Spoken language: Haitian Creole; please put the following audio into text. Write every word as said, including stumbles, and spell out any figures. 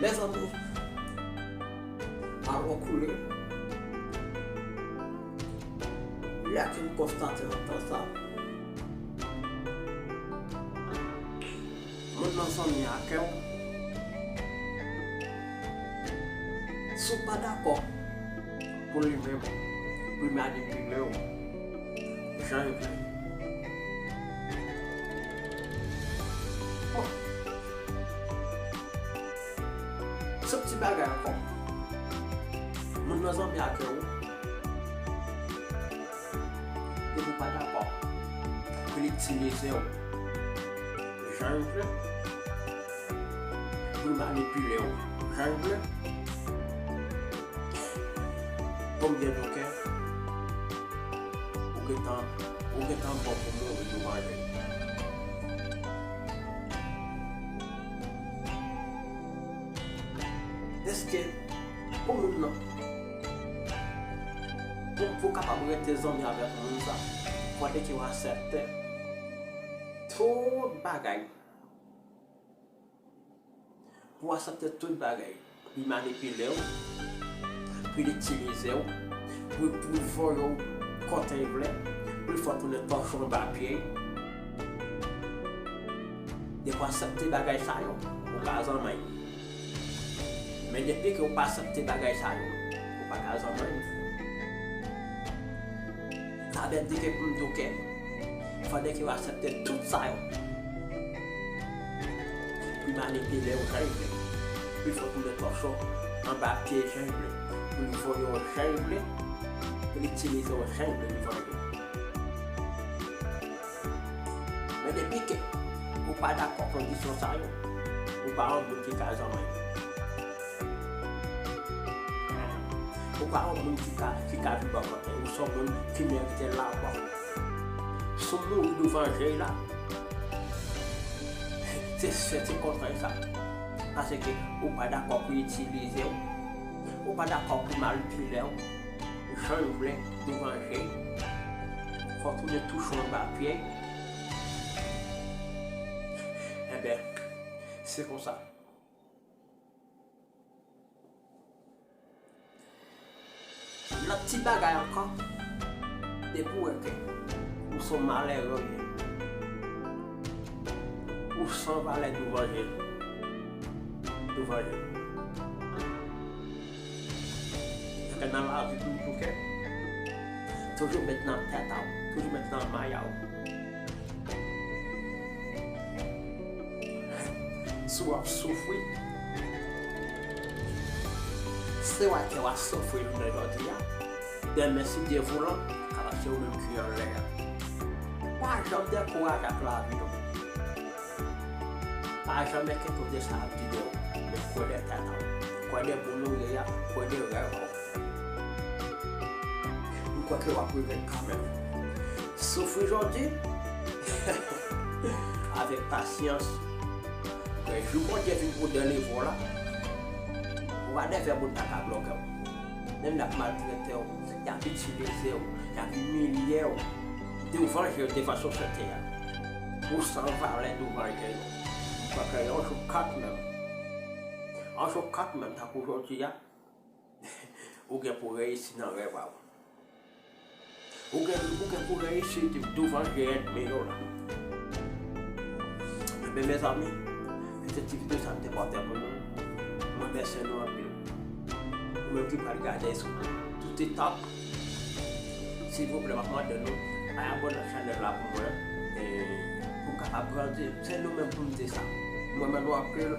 Mezanmi, alò koule, lè ke m konstate nan tan sa, moun nan zanmi ak ou, si w pa dakò pou li menm, pou l manipile w jan l vle. Bon. Se yon ti bagay ankò. Moun nan zanmi ak ou, depi w pa dakò pou l itilize w jan l vle, pou l manipile w jan l vle, konbyen nou kè ou gentan, ou gentan bon pou mouri douvan je l. Èske pou moun nan, pou, pou w kapab rete zanmi avèk moun sa, fòdè ke w aksepte tout bagay. Pou w aksepte tout bagay. Pou l manipile w, pou l itilize w, pou, pou l voye w kote l vle, pou l fè w tounen tòchon anba pye l. Depi w aksepte bagay sa yo, ou ka zanmi l. Men depi ke w pa aksepte bagay sa yo, ou pa ka zanmi l. Sa vle di ke pou m di w ke fòdè ke w aksepte tout sa yo. Pou l manipile w jan l vle. Pou l fè w tounen tòchon anba pye l jan l vle. Pou l voye w jan l vle. Pou l itilize w jan l vle douvan je l. Men depi ke ou pa dakò kondisyon sa yo, ou pa yon moun ki ka zanmi l. Ou pa yon moun ki ka, ki ka viv bò kote. Ou se yon moun ki merite lanmò. Si w mouri douvan je l la, se, se ti kontrè sa. Paske ou pa dakò pou itilize w. Ou pa dakò pou manipile w jan l vle douvan je l. Fò w tounen touchon anba pye l. Enben, se konsa. Lòt ti bagay ankò, depi w wè ke ou se yon malere w ye, ou san valè douvan je l, douvan je l. Paske nan lavi toujou ke, toujou met nan tèt a w, toujou met nan may a w. Si w ap soufri, se wè ke w ap soufri jounen jodi a. Demen, si Dye voulan, kapab se ou menm ki anlè a. Pa janm dekouraje ak lavi, non. Pa janm enkyete w de sa y ap di de ou. Men kwè de tèt a w. Kwè de moun ou ye a. Kwè de rèv ou. M kwè ke w ap rive kanmenm. Soufri jodi, avèk pasyans. Jou Bondye vin pou delivre w la, ou pa devè moun ta ka bloke w. Menm lè y ap maltrete w, y ap itilize w, y ap imilye w, douvan je w, devan sosyete a, ou san valè douvan je yo. M kwè ke yon jou kanmenm, yon jou kanmenm, tankou jodi a, ou gen pou reyisi nan rèv a w. Ou gen, ou gen pou reyisi douvan je ènmi yo la. Enben, mezanmi, se ti videyo sa m te pote pou nou. Mwen remèsye nou anpil. Ou menm ki pral gade sou tout etap, silvouplè, m ap mande nou al abòne nan chanèl la pou mwen. E pou kapab grandi, se nou menm pou m di sa. Mwen renmen nou anpil.